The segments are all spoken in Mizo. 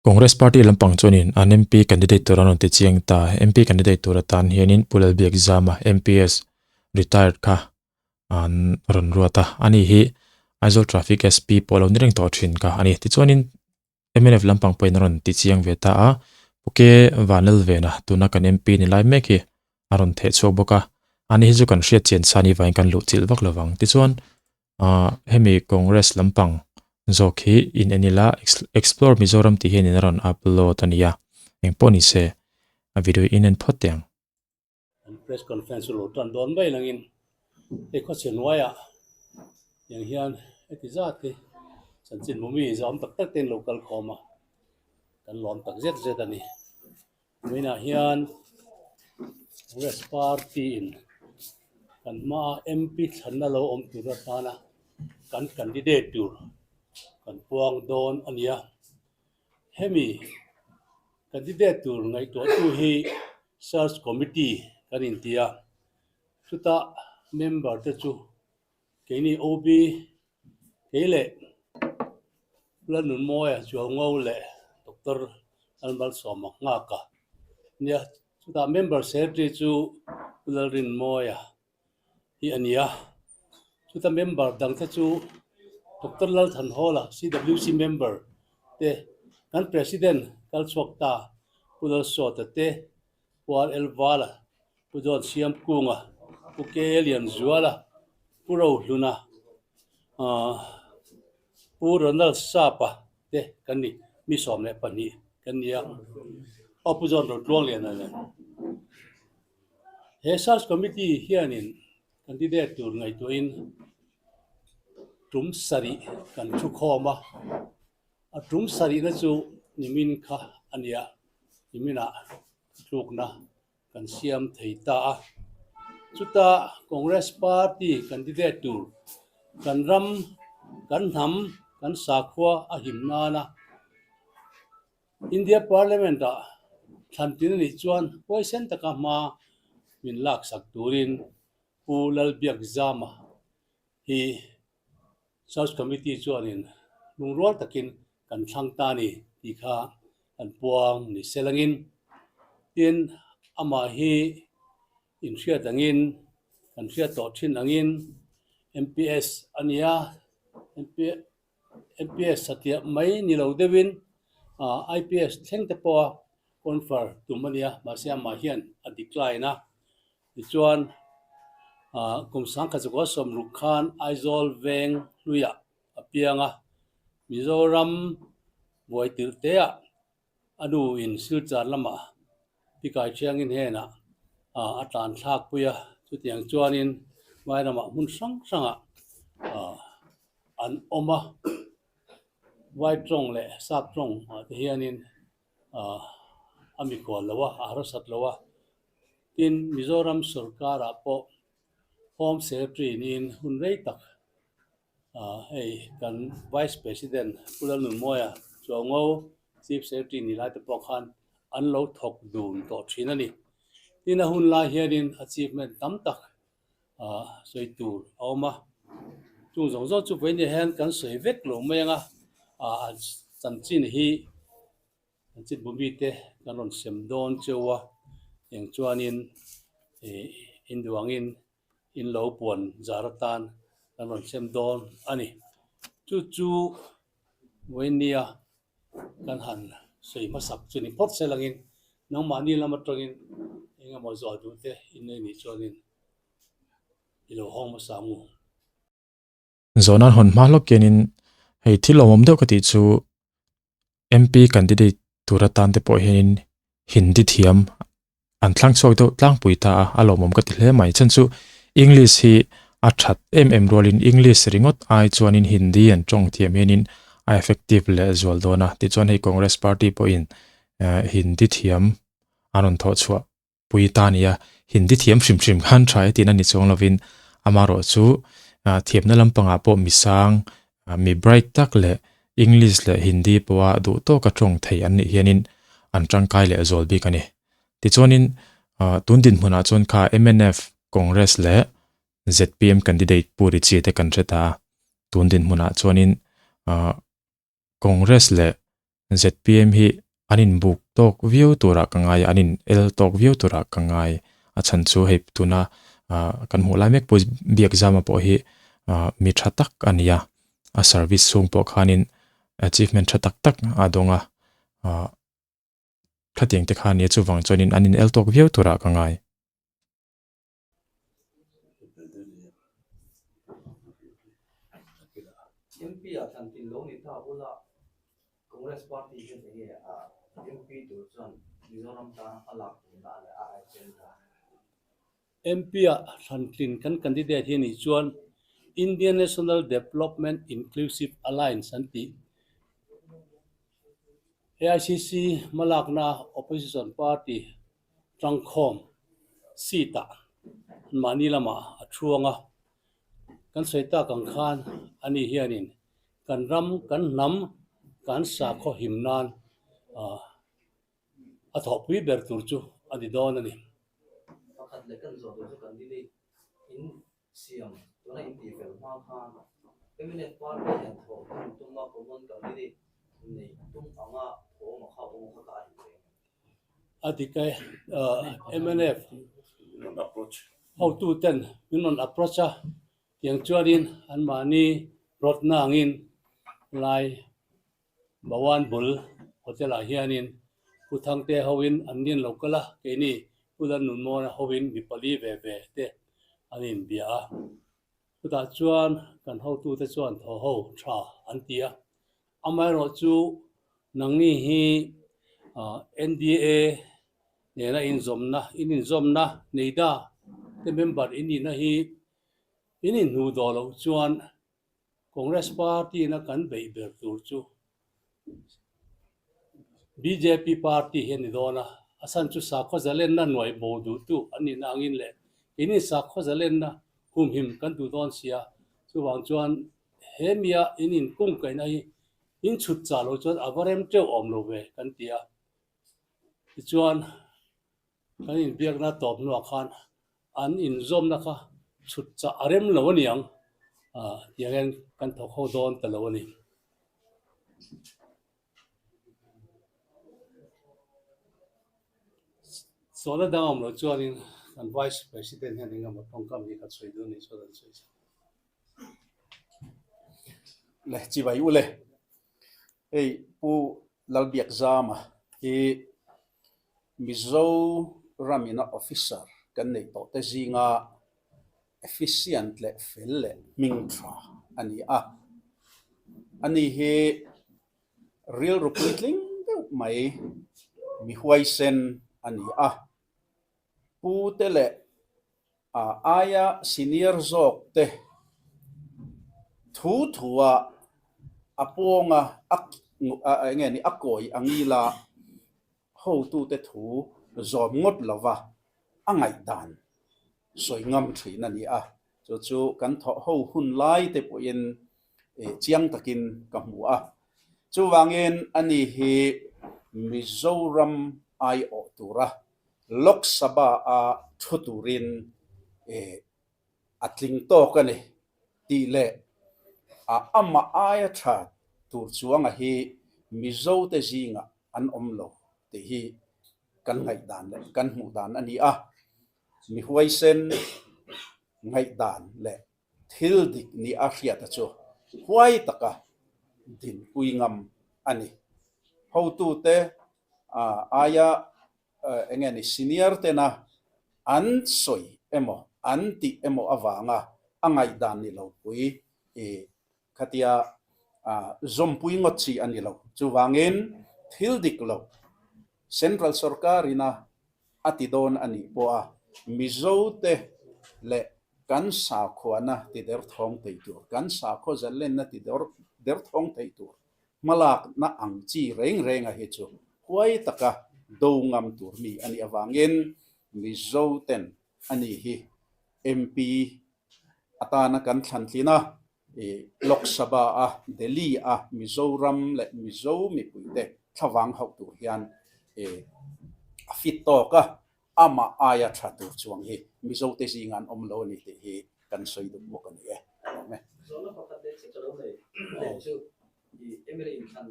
Congress party lampang chuanin an MP candidate tur an rawn ti chiang ta. MP candidate tur atan hianin Pu Lalbiakzama, MPS retired kha an rawn ruat a. Ani hi Aizawl Traffic SP pawh lo ni reng tawh thin kha a ni. Tichuanin mnf lampang pawhin a rawn ti chiang ve ta a, Pu K Vanlalvena tuna kan MP ni lai mek hi a rawn theh chhuak bawk a. Ani hi chu kan hriat chian sa ni vangin kan luh chilh vak lovang. Tichuan Ahh hemi Congress lampang zawk hi in en ila Explore Mizoram tih hian in a rawn upload a nia engpawh ni se a video in en phawt teh ang. An press conference chu lo tan dawn mai langin hei khawchhe hnuaiah tiang hian heti zat hi chanchin hmu mi zahawm tak tak te an lo kal khawm a kan lawm tak zet zet a ni. Vawiinah hian Congress party in kan hmaa MP thlanna lo awm tur atana kan candidate tur kan puang dawn a ni a. Hemi candidate tur ngaihtuahtu hi search committee kan inti a, chuta member te chu keini OB kei leh Lalnunmawia Chuango leh Doctor Lalmalsawma Nghaka nia chutah member secretary chu Pu Lalrinmawia hi a ni a chuta member dang te chu Doctor Lalthanhawla CWC member te kan president kalchhuak ta Pu Lalsawta te Pu RL Vala Pu John Siamkunga, Pu Ke Lianzuala, Pu Rohluna, Pu Ronald Sapa te kan ni, mi 12 kan ni a. Aw Pu John Rotluangliana nen. He Search Committee hianin candidate tur ngaihtuahin tum sarih kan thukhawm a. A tum sarihna chu nimin kha a nia, niminah tlukna kan siam thei ta a. Chuta Congress party candidate tur kan ram, kan hnam, kan sakhua a him nana India Parliament ah thlan tin a nih chuan huaisen taka hma min laksak turin Pu Lalbiakzama hi Search Committee chuanin lungrual takin kan thlang ta a ni tih kha kan puang ni se langin. Tin, amah hi inhriat angin, kan hriat tawh thin angin MPS a ni a, MPS satliah mai ni lo deuhin IPS thleng te pawha confer tum a ni a, mahse amah hian a decline a. Tichuan, kum 1960 khan Aizawl veng hluiah a piang a, Mizoram buai tirh teah a nu in Silchar lamah Pikai Thiangin hnenah a tlan thlak pui a, chutiang chuanin Vairamah hmun hrang hrangah an awm a, Vai tawng leh Sap tawng ah te hianin a mikhual lo a, a harsat lo a. Tin, Mizoram sorkarah pawh Home Secretary niin hun rei tak hei kan Vice President Pu Lalnunmawia Chuango Chief Secretary ni lai te pawh khan an lo thawk dun tawh thin a ni. Tin, a hun lai hianin achievement tam tak sawi tur a awm a. Chung zawng zawng chu vawiin hian kan sawi vek lo mai ang a, chanchin hi Kan chitbu mite kan rawn sem dawn cheu a, eng chuanin ih induangin in lo puan zar atan kan rawn sem dawn a ni. Chu chu vawinia kan han sawi hmasak chu ni phawt se langin nangmahni lam atangin eng emaw zawh duh te in nei nih chuanin i lo hawng hmasa ang u. Zawhna an hawn hma hlawk hianin hei thil awmawm deuh ka tih chu MP candidate tur atan te pawh hianin Hindi thiam an thlang chhuak deuh tlangpui ta a, a lawmawm ka ti hle mai. Chhan chu English hi a that em em rualin English ringawt ai chuanin Hindi an tawng thiam hianin a effective leh zual dawn a. Tichuan hei Congress party pawhin Hindi thiam an rawn thawh chhuah pui ta nia, Hindi thiam hrim hrim khan tha e tihna ni chuang lovin amaherawh chu thiamna lampangah pawh mi sang, mi bright tak leh English leh Hindi pawha duh tawka tawng thei an nih hianin an tangkai leh zual bik a ni. Tichuanin tun dinhmunah chuan kha mnf, Congress leh zpm candidate Pu Richie te kan hre ta a, tun dinhmunah chuanin Congress leh. ZPM hi an inbuk tawk viau turah ka ngai a, an in el tawk viau turah ka ngai. A chhan chu hei tuna kan hmuh lai mek pawh Biakzama pawh hi mi tha tak a ni a, a service chhung pawh khanin achievement tha tak tak a dawng a, khatiang te kha a nia chuvang chuanin an in el tawk viau turah ka ngai. MP ah thlan tin lo ni ta ula Congress party hian enge a MP tur chuan Mizoram tana a lak duhna leh a agenda? MP ah thlan tlin kan candidate hi anih chuan Indian National Development Inclusive Alliance an tih AICC hmalakna opposition party Tangkhawm seat ah mahni lamah a thuang a, kan sawi tak ang khan ani hianin kan ram kan hnam kan sakhaw him nan ah a thawhpui ber tur chu a ni dawn a ni. Pakhat leh kan zawh tur chu candidate in siam tuna in tih fel hma khan mnf party hian thawh hun tuma common candidate nei tum anga thawm a kha awm kha ka a in reng. A dik e, mnf hotu ten min rawn approach a, tiang chuanin anmahni rawtna angin lai Bawan bul hotel ah hianin Pu Thangte hoin an nin lo kal a, keini Pu Lalnunmawna hoin mi pali ve ve te an inbia a. Chutah chuan kan hotute chuan thaw ho tha an ti a, amaherawhchu nangni hi NDA nena inzawmna, in inzawmna NEIDA te member in nihna hi in inhnuh dawh loh chuan Congress party-na kan beih ber tur chu bjp party hi a ni dawn a, a chhan chu sakhaw zalenna nuai bo duhtu an nihna angin leh keini sakhaw zalenna humhim kan duh dawn sia, chuvang chuan he mia in inkungkaihna hi in chhut chah loh chuan a va rem teuh awm lo ve kan ti a, tichuan Kan inbiakna tawp hnuah khan an inzawmna kha chhut chah a rem lo a ni ang tih ang hian kan thawk ho dawn ta lo a ni. Sawhna dang awm loh chuanin kan Vice President hian engemaw tawngkam hi ka chhui duh a nih chuan an sawi chhan. Le chibai u le. Hei Pu Lalbiakzama hi Mizoram ina officer kan neih tawh te zinga efficient leh fel leh hming tha a ni a. Ani hi rilru puitling deuh mai mi huaisen a ni a. Pu te leh aia senior zawk te thu thua a pawnga a eng nge ni a kawi a ngila hotute thu zawm ngawt lova a ngaihdan sawi ngam thin a ni a, chu chu kan thawh ho hun lai te pawhin chiang takin ka hmu a. Chuvangin ani hi Mizoram aiawh tura Lok Sabha a thu turin a tling tawk a ni tih leh a amah aia tha tur chuanga hi Mizote zingah an awm lo tih hi kan ngaihdan leh kan hmuh dan a ni a. Mi huaisen ngaihdan leh thil dik ni a hriata chu huai taka dinpui ngam a ni. Hotute aia eng nge ni senior tena an sawi emaw an tih emaw avanga a ngaihdan ni lo pui i khatia zawmpui ngawt chi a ni lo. Chuvangin thil dik lo central sorkarina a ti dawn a nih pawh a Mizote leh kan sakhuana ti derthawng thei tur, kan sakhaw zalenna ti derthawng thei tur Hmalakna ang chi reng renga hi chu huai taka do ngam tur mi a nih avangin Mizo ten a ni hi MP atana kan thlan tlin a, Lok Sabha a Delhi a Mizoram leh Mizo mipuite thlavang hauh tur hian a fit tawk a, amah aia tha tur chuang hi Mizote zinga an awm lo a ni tih hi kan sawi duh bawk a ni e. Zawhna pakhat leh chiah ka lo nei leh chu i MLA inthlan.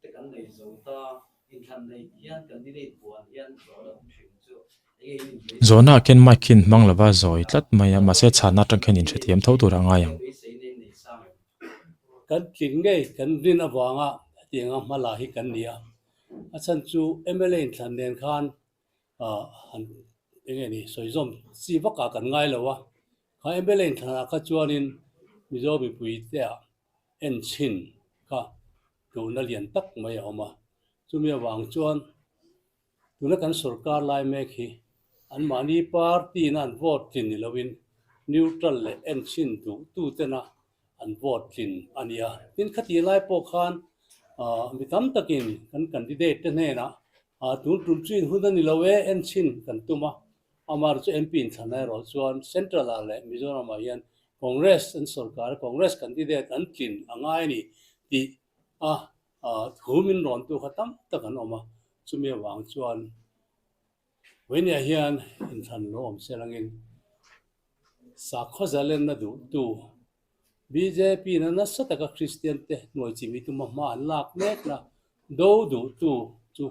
Te kan nei zo ta, inthlan neih hian candidate puan hian zawhna awm thin chu enge in inbeisei Zawhna ah khian mic hian hmang lova zawi tlat mai a, mahse chhanna atang khian inhrethiam tho tur a ngai ang. Beiseina in nei sang em? Kan tling ngei kan rin avanga hetianga hma la hi kan ni a, a chhan chu mla inthlan nen khan han enge ni sawi zawm chi vakah kan ngai lo a, kha mla inthlanah kha chuanin Mizo mipui te ah en chhin kha duhna lian tak mai a awm a, chumi avang chuan tuna kan sorkar lai mek hi anmahni party in an vote tlin ni loin neutral leh en chhin duh tu tena an vote tlin a ni a. Tin, khatih lai pawh khan mi tam takin kan candidate te hnenah tun tum chu inhun a ni lo e, en chhin kan tum a, Amar chu MP inthlan erawh chuan Central ah leh Mizoram ah hian Congress an sorkar a, Congress candidate an tlin a ngai a ni tih a thu min rawn tu kha tam tak an awm a, chumi avang chuan Vawinia hian inthlan lo awm se langin sakhaw zalenna duhtu bjp na nasa taka Kristian te hnuai chimi tuma hma an lak mek na do duhtu chu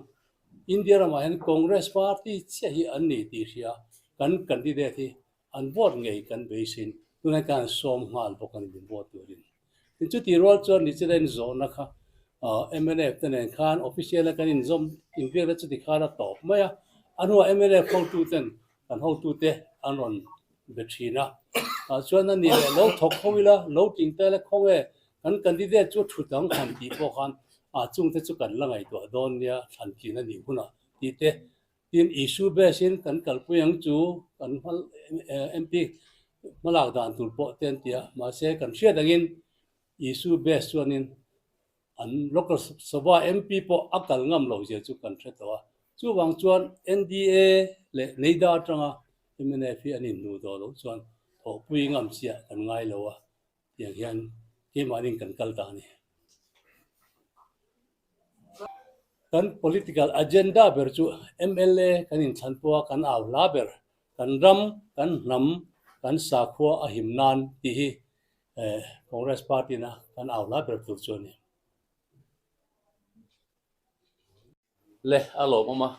India ramah hian Congress party chiah hi an ni tih hria kan candidate hi an vote ngei kan beisin tunah hian kan sawm nghal bawk a ni min vote turin. Tin chutih rual chuan nichina inzawhna kha mnf te nen khan official a kan inzawm inbiakna chuti khan a tawp mai a, a hnuah mnf hotu ten kan hotute an rawn be thin a, tah chuan a ni leh lo thawk ho ila, lo tling ta ila khaw nge kan candidate chu thut ang han tih pawh khan ah chungte chu kan la ngaihtuah dawn nia thlan tlin a nih hunah tih te tin issue base in kan kalpui ang chu kan hma MP hmalak dan tur pawh te an ti a, mahse kan hriat angin issue base chuanin An Lok Sabha MP pawh a kal ngam loh zia chu kan hre tawh a. Chuvang chuan NDA leh NEIDA atanga mnf hi an inhnuh tawh loh chuan thawhpui ngam chiah kan ngai lo a, tiang hian keimahniin kan kal ta a ni. Kan political agenda ber chu mla kan inthlan pawha kan au hla ber, kan ram, kan hnam, kan sakhua a him nan tih hi Congress party na kan au lai ber tur chu a ni. Le a lawmawm a,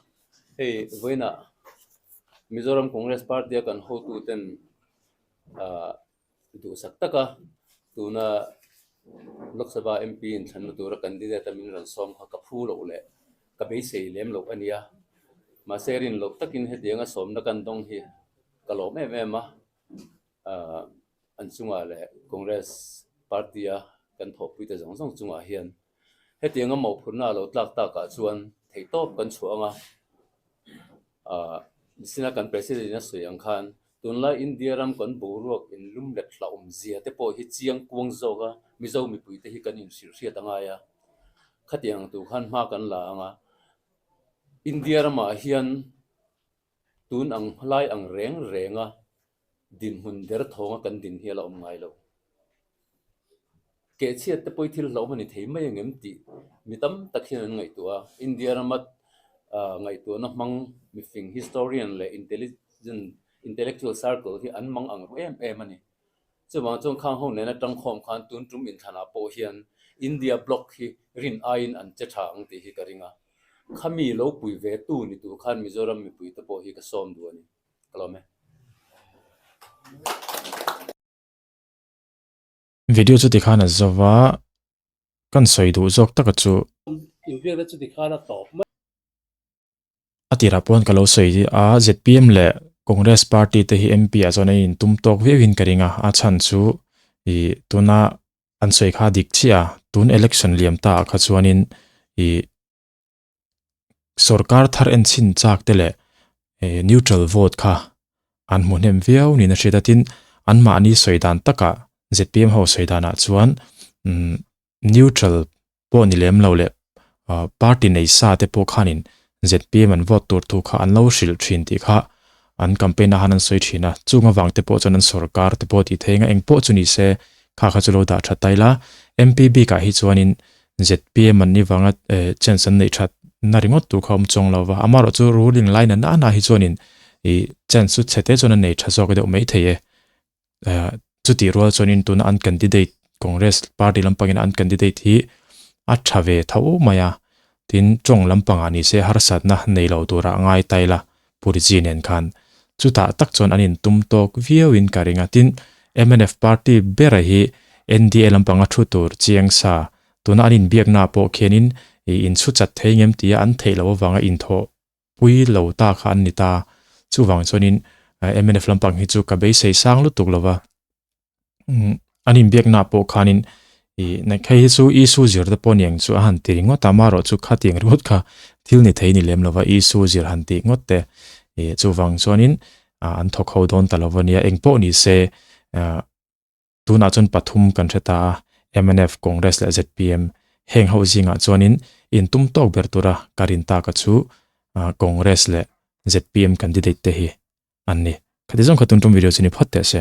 hei vawiinah Mizoram Congress party a kan hotu ten duhsak taka tuna Lok Sabha MP inthlanna tura candidate a min rawn sawm kha ka phu loh leh ka beisei lem loh a nia. Mahse rin loh takin hetianga sawmna kan dawng hi ka lawm em em a. An chungah leh Congress party a kan thawhpuite zawng zawng chungah hian hetianga mawhphurhna a lo tlak takah chuan theihtawp kan chhuah ang a, ah Sina kan President a sawi ang khan tunlai India ram kan boruak inlum let hlauhawm zia te pawh hi chiang kuang zawk a, Mizo mipuite hi kan inhrilhhriat a ngai a, khatiang tur khan hma kan la ang a, India ramah hian Tun ang lai ang reng renga dinhmun derthawnga kan din hi a la awm ngai lo. Kehchhiat te pawh thil hlauhawm a ni thei mai angem tih mi tam tak hian an ngaihtuah a. India rama ngaihtuahna hmang mifing historian leh intelligent intellectual circle hi an mang ang ru em em a ni. Chuvang chuan khang ho nena tangkhawm khan tun tum inthlanah pawh hian India bloc hi rin aiin an che tha ang tih hi ka ring a. Khami lo pui ve tu ni tur khan Mizoram mipui te pawh hi ka sawm duh a ni. Ka lawm e. Video chu tikhan a zo va, kan sawi duh zawk taka chu. Inbiakna chu tikhan a tawp mai. A tirah pawh ka lo sawi a, zpm leh Congress party te hi MP ah chuan an intum tawk viau in ka ring a, a chhan chu ih tuna an sawi kha dik chiah a, tun election liam ta ah kha chuanin ih sorkar thar en chhin chak te leh eh neutral vote kha an hmu hnem viau niin a hriat a, tin anmahni sawi dan takah zpm ho sawi danah chuan umm neutral pawh ni lem lo leh party nei sa te pawh khanin zpm an vote tur thu kha an lo hrilh thin tih kha an campaign ah han an sawi thin a, chung avang te pawh chuan an sorkar te pawh tih thei eng a eng pawh chu ni se kha kha chu lo dah tha ta ila MP bik ah hi chuanin zpm an ni vanga chance an neih that na ringawt tur kha awm chuang lo va, amaherawh chu ruling line a na hi chuanin ih chance chu chhe te chuan an nei tha zawk deuh mai thei e. Chutih rual chuanin tuna an candidate Congress party lampangin an candidate hi. a tha ve tho mai a, tin tawng lampangah ni se harsatna nei lo turah ngai ta ila Puriji nen khan chutah tak chuan an intum tawk viauin ka ring a, tin mnf party bera hi NDA lampanga thu tur chiang sa tuna an inbiakna pawh khianin ih inchhu chat thei ngem tia an theih loh avanga inthawh pui lo ta kha an ni ta. Chuvang chuanin mnf lampang hi chu ka beisei sang lutuk lova. An inbiakna pawh khanin ih hei hi chu Isu zir te pawh niang chu a han ti ringawt a, amaherawh chu khatiang ringawt kha thil ni thei ni lem lova Isu zir han tih ngawt te ih chuvang chuanin an thawk ho dawn ta lova nia engpawh ni se Tunah chuan pathum kan hre ta a, mnf, Congress leh zpm heng ho zingah chuanin intum tawk ber tura ka rin taka chu Congress leh zpm candidate te hi an ni. Khati zawng kha tun tum video chu ni phawt teh se.